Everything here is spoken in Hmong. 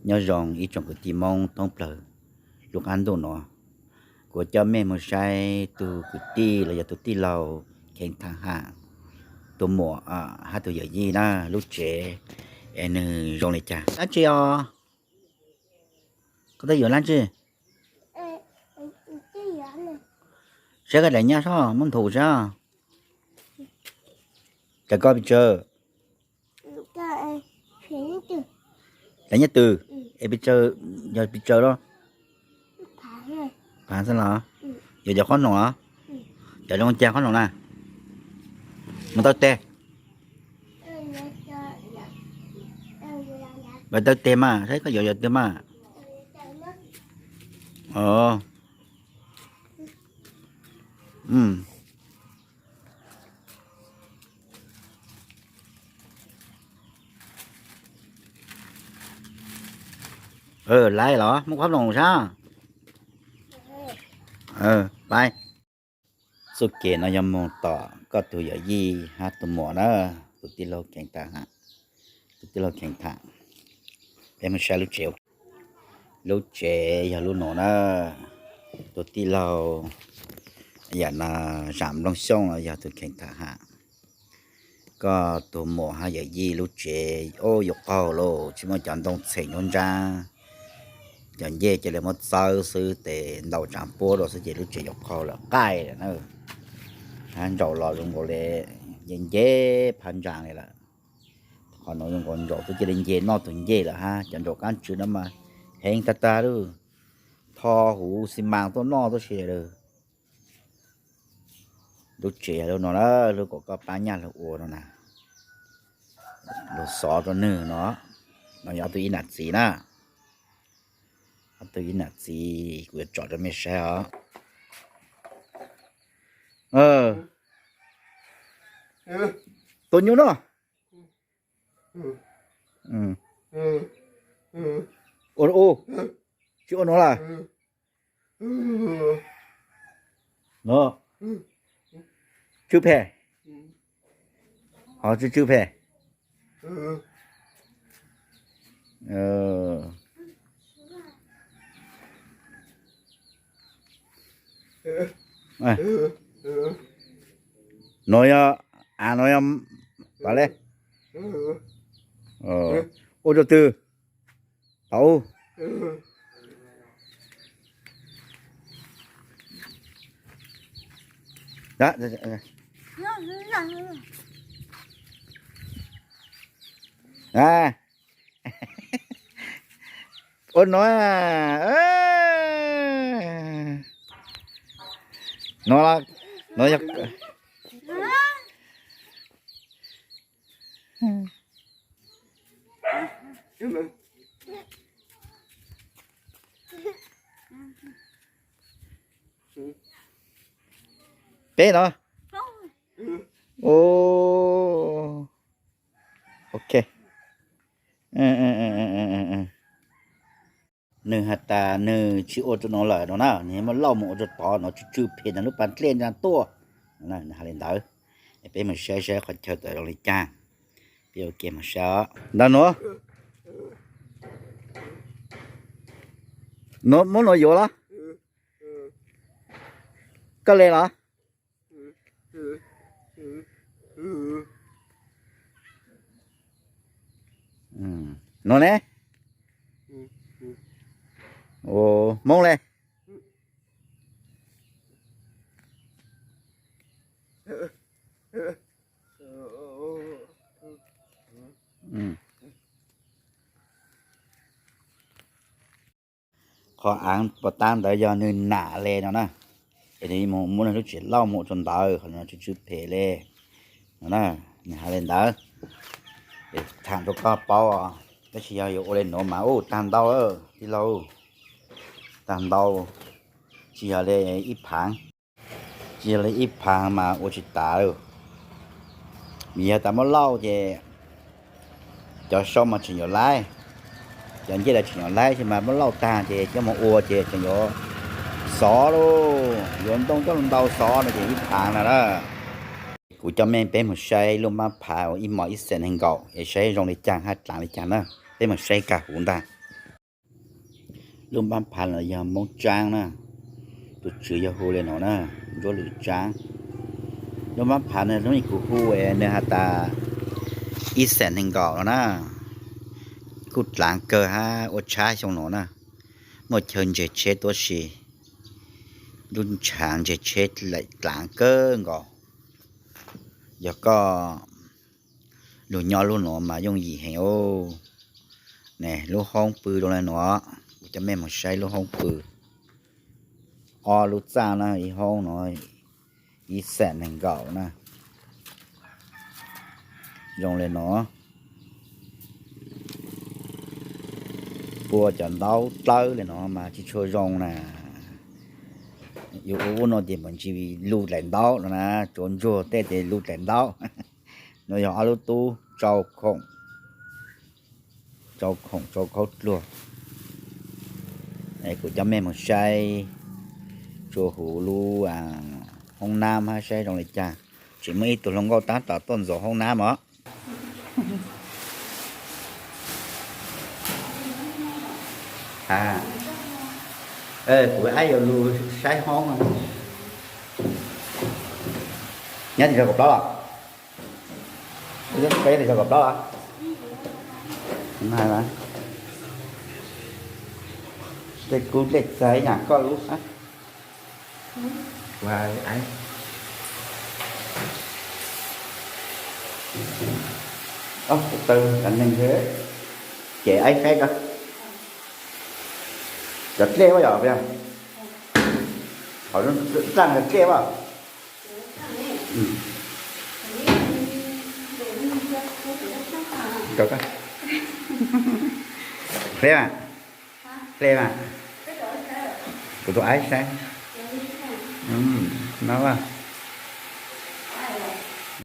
Nyob zoo ib tsoom kwv tij Hmoob thoob plaws lub qab ntuj no, kuv coj mej mus saib tus kwv tij los yog tus tij laug Kheev Tham Ham, tus muam hab tus yawm yij na, lub tsev es nws zoo li cas. Dab tsi os? Koj twb yuav dab tsi? Saib koj daim nyaj soj muab nthuav sab. Cas koj pes tsawg? Daim nyaj twg? Es pes tsawg, yog pes tsawg los? Phav xwb los? Yuav cov qhob noom os? Cov zoo cas qhob noom na? Mus taw teg. Mus taw teg mas saib koj yuav yog twg mas. Laiv los muab qhob noom sab. Pais. Txuj kev no yog moog tom koj tug yawm yij hab tug muam na, tug tij laug Kheev Tham, tug tij laug Kheev Tham. Peb moog saib lub tsev. Lub tsev yog lub nuav na. Tug tij laug yam no, Zam Nplooj Xyooj no yog tug Kheev Tham Ham. Koj tug muam hab yawm yij lub tsev, o, yuav qaug lauj, tsis muaj cov ntoo txheem nruab nrab, cov ncej cia li muab txawb xwb tes ntaus tsaav puab rau xwb ces lub tsev yuav qaug lawm qaij lawm na. Hab ntsaum los zoo nkaus li nce nce phab ntsaa li lawm. Qhov nuav zoo nkaus ntsaum twb cia li nce noj tug ncej lawm hab, cov ntsaum qaab tswv no mas heev tag tag lawm, tho huv xi mas tuaj noj tuaj si lawm. Lub tsev yog lub no na, lub kuas koj pab nyaj lug ua no na, lug xov rua nwg no. No yog ob tug ib nam txiv na, ob tug ib nam txiv kuv yuav tsom rua mej saib os. Tua nyuj no. Ua, tsi ua nuav lawm. Nuav, tswj phem, ho tswj tswj phem. Nuav yog, a, nuav yog, le, ua rua twg? Tau. Ua nuav, nuav, nuav yog peb no. Ok. Nwg has tas nwg tsi ua rua nuav lawm no na, nwg muab lauj moog ua rua tod no, tswj tswj phem no lub pas dlej nraag tuaj. Nwg has le ntawd. Peb moog saib saib qhov chaw tawm zoo le caag. Peb ua ke moog saib os. Ntawm nuav, nuav muab nuav yuav los? Koj le los? Nuav ne? Hmoob le? Qhov aav puas tag ntawd yog nwg nam le no na, es nwg muab nwg lub tsev lauj moog ua rua ntawd, qhov no tswj tswj phem le no na, nwg has le ntawd. Thaam rua koj paub, tab sis yog yuav ua le nuav mas ub tag ntau lawm tij laug, tag ntau, tsis yog le ib phaav, tsis yog le ib phaav mas ua tsis tas lawm. Vim yog tas muab lauj ces cov sau mas tseem yuav laib, cov ncej los tseem yuav laib, tab sis mas muab lauj tag ces coj moog ua ces tseem yuav xov lauj, yuav ntoo coj lug ntaus xov no ces ib phaav no na. Kuv coj mej peb moog saib lub mab phav ib mos ib xees nees nkaum es saib zoo le caag hab dlaav le caag na. Peb moog saib kag huv ntag. Lub npab phav no yog Hmoob Tsaab na, tus tswv yog hu le no na, Ntsuab Lwm Tsaab. Lub npab phav no lub kuv hu nws has tas ib xees nees nkaum no na, kuj dlaav kawg hab ua tshab xyoo no na, muaj chaw ntseg tsheb tuab si, lub ntshav ntseg tsheb dlaav kawg nkaus. Yog koj lug nyob lub nuav mas yooj yim heev os. Ne, lub hoob pw zoo le nuav, kuv coj mej moog saib lub hoob pw. Ob lub txaj na, ib hoob no ib xees nees nkaum na. Zoo le nuav, pua cov ntaub dlawb le nuav mas tsis tshua zoo na. Yus ua ub no ces mam ntsis lug dlaim ntaub no na, tsuav ntsuag tej ces lug dlaim ntaub. No yog ob lub tub tsau khoom, tsau khoom tsau khaub dluag. Kuv coj mej moog saib txhua huv lub hoob nab hab saib zoo le caag. Tseem muaj ib tug hluas nkauj tab tom tuaj ntxuav hoob nab os. Kuv ab yuav lug saib hoob. Nyob tim zog kaum plaub los? Peb tim zog kaum plaub los? Tej kub dlej txag ib yam koj lub. Taw neeg, ces aib saib ko, cov dlej ua yog, qhov txaj cov dlej ua. Hle mas, hle mas, kuv tus aib saib no.